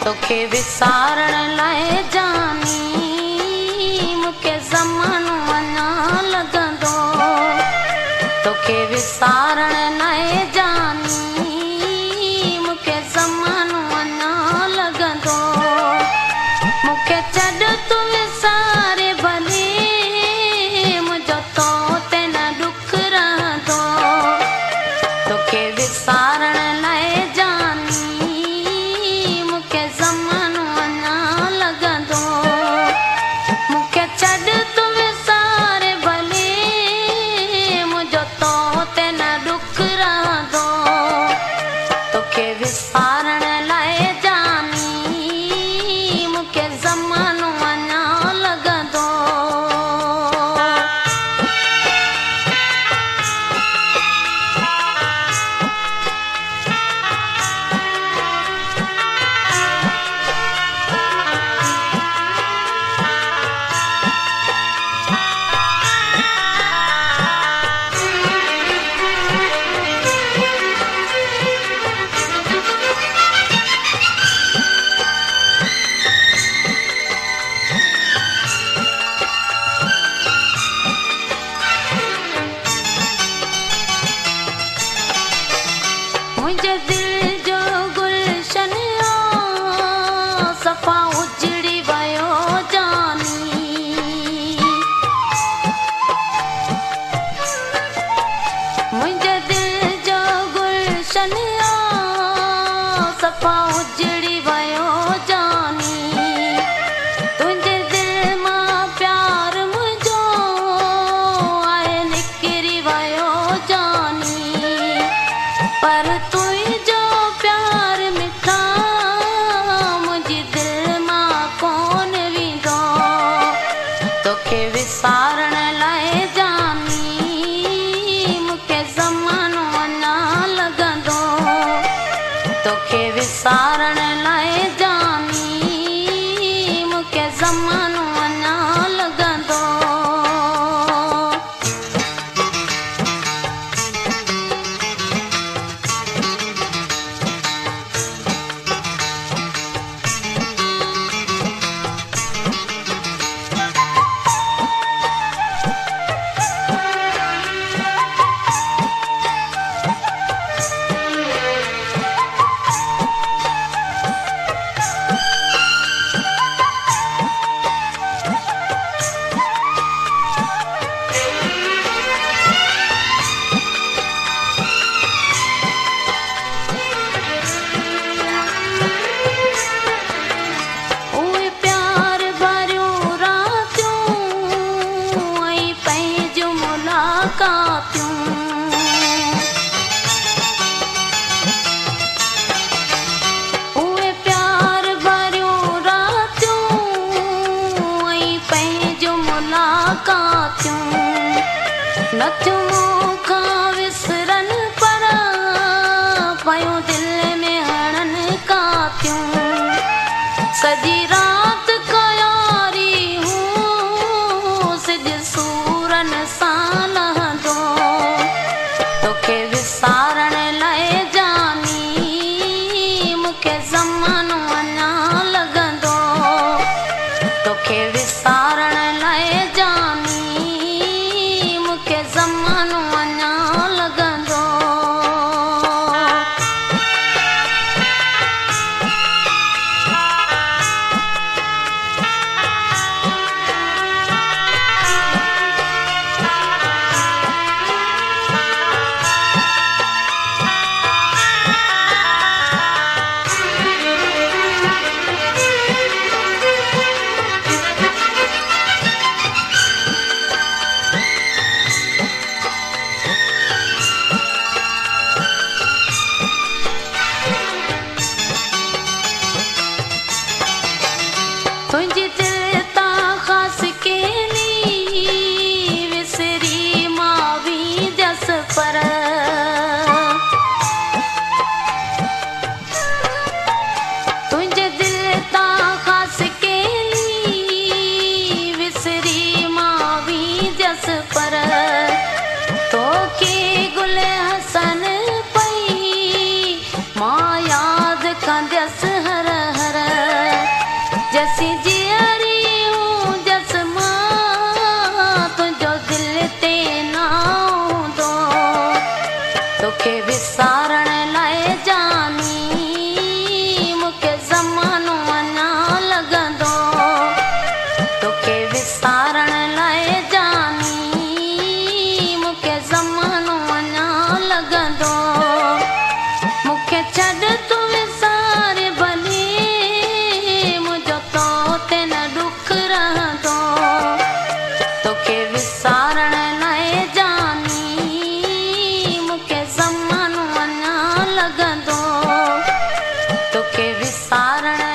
तोखे विसारण लाइ जानी मूंखे ज़मानो अञा लॻंदो। तोखे विसारण लाइ जानी मूंखे ज़मानो अञा लॻंदो। मूंखे छॾ तूं विसारे भली मुंहिंजो तो ते न ॾुख रहंदो। तोखे विसारण लाइ जानी मूंखे ज़मानो अञा लॻंदो। मूंखे छॾ तूं विसारे भली मुंहिंजो तो ते न ॾुख रहंदो। तोखे विसारण लाइ जानी मूंखे ज़मानो अञा लॻंदो। मुंहिंजे दिल जो गुलशन आ सफ़ा उजड़ी वियो जानी। मुंहिंजे दिल जो गुलशन आ सफ़ा उजड़ी वियो जानी। तुंहिंजे दिल मां प्यार मुंहिंजो आहे निकिरी वियो जानी। पर तुंहिंजो प्यार मिठा मुंहिंजी दिल मां कोन वेंदो। तोखे विसारण लाइ जानी मूंखे ज़मानो अञा लॻंदो। तोखे विसारण लाइ जानी मूंखे ज़मानो अञा लॻंदो। उहे प्यार भरियूं रातियूं ऐं पंहिंजूं मुलाक़ातियूं नथियूं मूंखां विसरनि पर पयूं दिलि में हणनि कातियूं। सॼी रात कयारी हूँ सिज सूरनि सां लहंदो। तोखे विसारण लाइ जानी मूंखे ज़मानो अञा लॻंदो। तोखे विसारण लाइ जानी मूंखे ज़मानो توکي وسارڻ لاءِ جاني مون کي زمانو اڃا لڳندو. توکي وسارڻ لاءِ جاني مون کي زمانو اڃا لڳندو. مون کي ڇڏ تون وساري ڀلي، منهنجو تو تي نه ڏک رهندو. توکي وسارڻ لاءِ جاني مون کي زمانو اڃا لڳندو. توکي وسارڻ